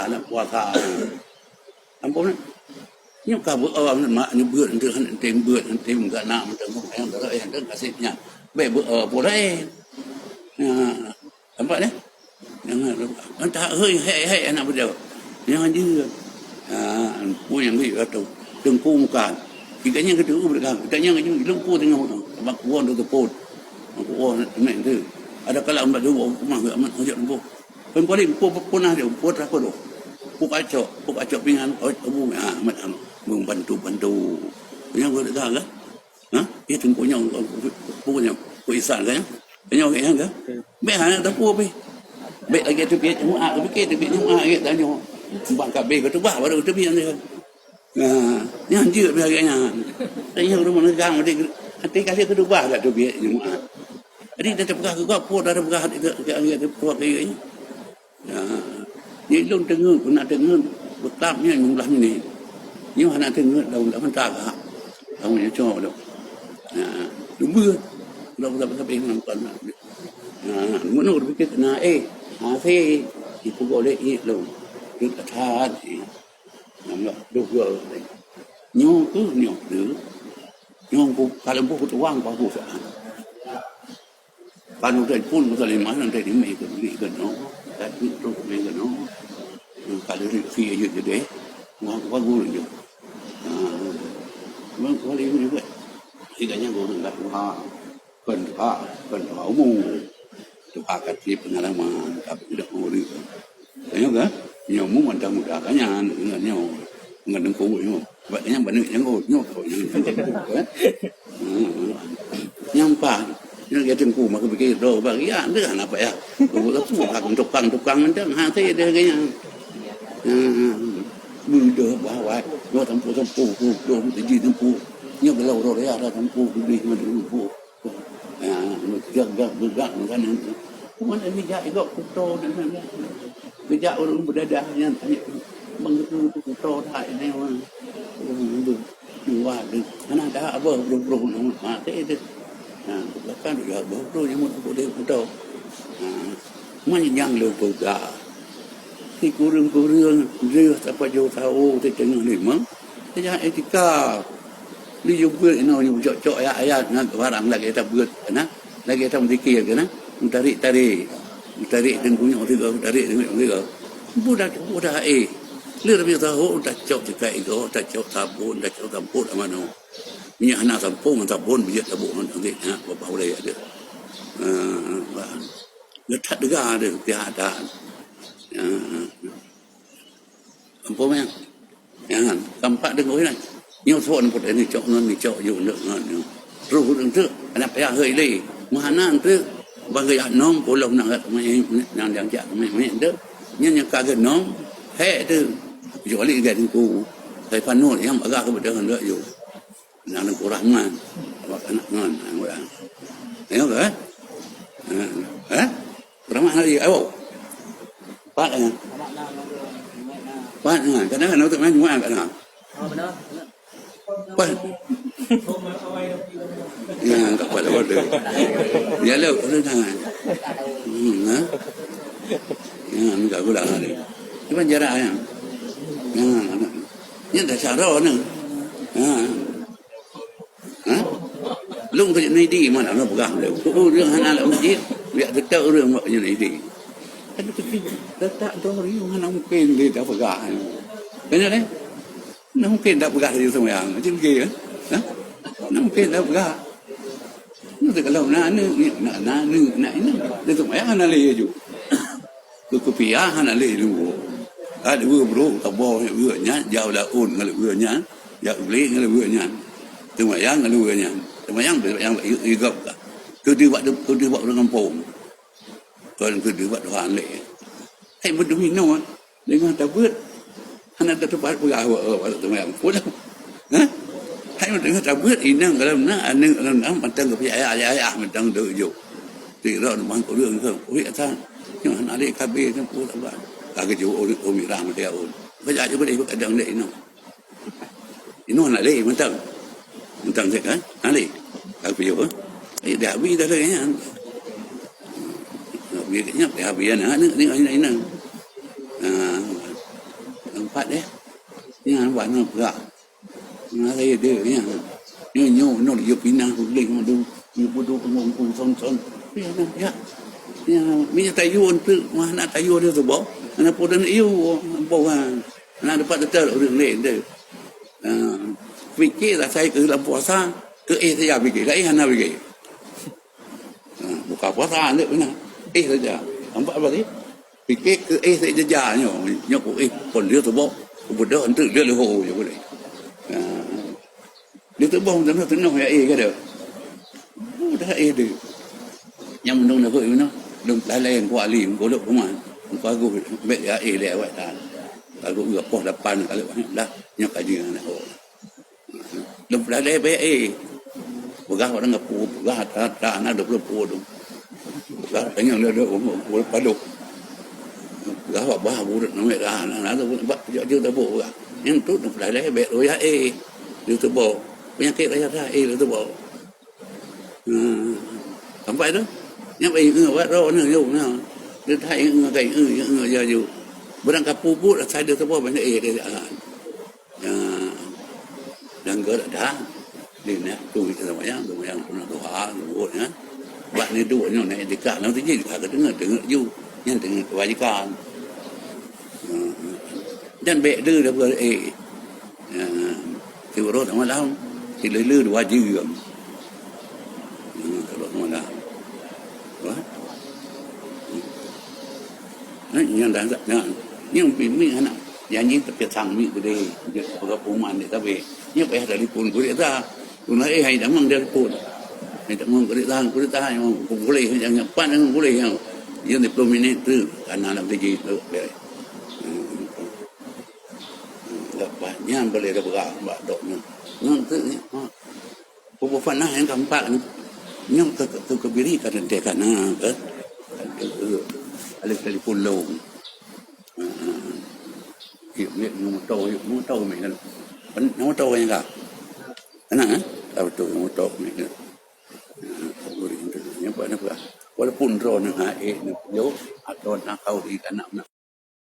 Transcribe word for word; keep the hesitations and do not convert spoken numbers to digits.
Aneuk puasa. Ampôn, nyoe ka beu-o mak nyoe beuet, enteuk han tem beuet, han tem gak na mantong, nyang dara nyang deuh kaseb nyan. Bèk beu-o peue laén. Nah, nampak deh? Nyang entah hei, hei, hei, aneuk beudôh. Nyang jeuet. Ah, peue nyang geuyue atau teungku muka. Kita nyang keudua beudegang, kita nyang keudua lungku tengah orang. Bak kuon tu tepot. Bak kuon tu mek tu. Ada kala umat tu, umat amat hujat lungku. Peupaléng peue, peue na lé, peue takot tu. Peue kacok, peue kacok pingan, oh, bu, ha, mat, ha, membantu-bantu. Nyang geuh ka, kan? Ha? Iya teungku nyoe, peue nyoe, peue isan kan? Nyoe kan, kan? Bèk hana tapeue pih. Bèk lagèe teubiet Jumaat, pikir teubiet Jumaat lagèe tanyoe. Bak ka bèk keutubah baru teubiet dia. Nah, nyan jeuet lagèe nyan. Tanyoe ureueng meuneugang, até kali keutubah dak teubiet Jumaat. Jadi, dah teupeugah keu gob, peue dah teupeugah, dah teupeugah keu gob. Ya. Nyoe lôn teungeut, pernah teungeut, beutab nyoe lima belas minit. Nyoe hana teungeut, daun dah mantap, ha. Daun nyoe cok tu. Ya. Lubeu. Udah, udah, udah, udah, udah, udah. Ya. Meunurot pikir na, eh, hase, ipeugoh lé ié lôn. Ié that, eh. Nyoe dua. Nyoe tu, nyoe tu. Nyoe ku, kalau ku tuang, bagus, ah. Kan udah pun, udah lima, nanti di mei ke, beli ke, no. Tapi terus mei ke, no. Kalau di si aja jadi, wah, wah, guru je. Ah, memang kali ini juga. Setidaknya guru enggak wah. Kon tuha, kon tuha umu. Tuha ka cit peungalaman, tapi tidak ureueng. Tanyoe ka? Nyoe mu mantong muda ka nyan, ngon nyoe. Ngon teungku nyoe. Sebab nyan baneuk nyang ngon nyoe, nyoe, nyoe, eh? Hmm. Nyang paih, nyoe lagèe teungku, maka pikir, "Doh, bagi ya, deuh hana payah." Tukang-tukang mantong, hase deuh lagèe nyan. Hmm. Beudôh bah wai, nyoe teumpu-teumpu, doh teumpu. Nyoe beulau roh raya teumpu, beudôh teumpu. Ya, gak, gak, gak, gak, kan. Cuma nak bijak juga kuto dan, dan, dan. Bijak ureueng beudadah nyan, tanya, "Bang, itu, itu kuto tak ini, bang?" Ureueng beu-, dua tu. Mana ada abah, bro, bro, nama mati tu. Ha, bukan dia abah, bro, nyamut kuto dia kuto. Ha, mana yang lu peugah? Si kureueng-kureueng, dia tak pajôh tahu, dia tengah lima. Sejak etika, di jubeuet inoe nyoe cok-cok ayat-ayat ngon barang lagèe tabeuet keunan, lagèe tameudzikir keunan, meutarek-tarek, meutarek teungku nyoe sigoe, meutarek teungku nyoe sigoe. Budak, budak, eh. Lé Rabi Sahok tacok sikai igoe, tacok sabon, tacok sampot manoe. Minyak hana sampon ngon sabon, bijéh tabok ngon tangke, ha, babah ulèe ada. Ha, bah. Geutat dega ada, pihak atas. Ha. Ampôn, ya. Nyan, tampak deungoe nyan. Nyoe suok neupeuet, neucok ngon, neucok yue, neuk ngon, nyoe. Roh ureueng teuk, hana payah hôi lé. Meuhana teuk, bang geujak nong, pulom nang rat manyét, nang jak manyét-manyét teuk. Nyan nyang ka geunom, hék teuk. Kecuali gét teungku. Sai panot, nyang bagah keu beudeuh ngon yue. Nang Teungku Rahman. Awak aneuk ngon, aneuk ureueng. Nyoe, eh? Eh? Eh? Rahman hari, ayo. Pat, eh? Pat, eh? Kadang-kadang untuk main Jumaat, kadang. Pat. Ya, tak apa, tak apa. Ya, lo, udah jangan. Hmm, ha? Ya, minta gula hari. Cuman jarak, ya. Ya, anak. Ya, dah cara ni. Ya. Ha? Lôn keu Junaidi mana na peugah lé. Ureueng hana lam masjid, biak teutab ureueng bak Junaidi. Kan keuti letak tu ureueng hana mungkin dia tak peugah. Kan ya, eh? Hana mungkin tak peugah dia seumayang. Macam tu, ya? Ha? Hana mungkin tak peugah. Nanti kalau na aneuk, na, na aneuk, na inong, dia seumayang hana lé ju. Keu kupiah hana lé leumbô. Ka dua brôk saboh ngon ureueng nyan, jak u laôt ngon ureueng nyan, jak u glé ngon ureueng nyan. Seumayang ngon ureueng nyan. Seumayang, seumayang i-, igab ka. Keudeuh bak, keudeuh bak ureueng gampông. Kon keudeuh bak Tuhan lé. Hai meudominan. Deungon tabeuet. Hana teupat peugah awak, awak seumayang. Peue dah? Hah? Hai meudominan tabeuet, inong dalam na, aneuk dalam na, mantong geupeucaya ayah-ayah mantong deuh jôh. Tirok numpang kureueng ke, ui, ata nyoe hana lé kabeh teungku saban. Ka geujok ureueng, ureueng mirah meudaun. Bajak jeuet beude kadang lé inoe. Inoe hana lé mantong. Mantong cit kan? Hana lé. Ka geujok, eh. Eh, dah habis dah lagèe nyan. Habis nyan, habis aneuk, aneuk, aneuk, aneuk. Ah. Pat deh. Nyan bah na peugah. Nyan saya deh nyan. Nyoe nyoe nyoe yo pinah uleh madu. Yo budu ngongku son-son. Ya na ya. Ya, minyak tayu untuk mah nak tayu dia tu bau. Ana podan iyo bau kan. Ana dapat tetel urang lain tu. Ah, fikir lah saya ke dalam puasa, ke eh saya fikir, lain hana fikir. Ha, buka puasa aneuk kena. Eh saja. Nampak apa tadi? Pikir ke eh saja nyo. Nyo ku eh pon dia tu bok. Ku bedah entuk dia leho je boleh. Ha. Dia tu bok tengah-tengah ya eh kada. Udah eh dia. Yang mendung dah kau guna. Dong lalai ku alim, golok kuman. Ku agus bek ya eh dia awak tan. Agus ke pos lapan kali banyak dah. Nyo kaji anak oh. Lom peulai bèk eh. Peugah orang ngapu, peugah ta ta na dua puluh puluh tu. Peugah tanya dia dia umur puluh puluh. Peugah bah burit nama dah na na tu bak jok jok tabuk peugah. Yang tu lom peulai bèk royak eh. Dia tu bau. Penyakit raya dah eh dia tu bau. Hmm. Sampai tu. Nyap eh eh wat ro na yo na. Dia thai eh kai eh eh ya ju. Barang kapu buet asai dia tu bau banyak eh dia. Ya, dan gerak dah. Di nak tu kita sembahyang, sembahyang sunat duha, zuhur, ya. Bak ni duek nyoe naik dikah, nang tinggi dikah ke tengah, tengah ju. Yang tengah kewajikan. Ya. Dan baik dia dah buat, eh. Ya. Si urut sama dah. Si lele dua jam. Ya, kalau sama dah. Wah. Eh, nyang dah, nyang, nyang pih mi anak janji tapi sang mi gede, dia peugah perumahan dia tapi. Nya payah telepon kulit dah. Guna eh hai damang dia telepon. Hai damang kulit dah, kulit dah yang boleh yang nyapan yang boleh yang. Yang dua puluh minit tu karena nak pergi tu. Lepas nyan boleh dah berang bak dok nyan. Nyan tu, ha. Peubuet fana nyang keumpat nyoe, nyoe keu, keu, keu biri ka teuntèe kana keu, keu alèh telepon lôn. Ha, ha. Yuk, yuk, nyoe moto, yuk, moto meh kan. Pen-, nyoe moto nyang ka. Kana, eh? Ka beutôi nyoe moto meh kan. Ha, ha, beri tu. Nyang buat apa? Walaupun droeneuh ha, eh, neuh, yo, atau nak kau di anak, nak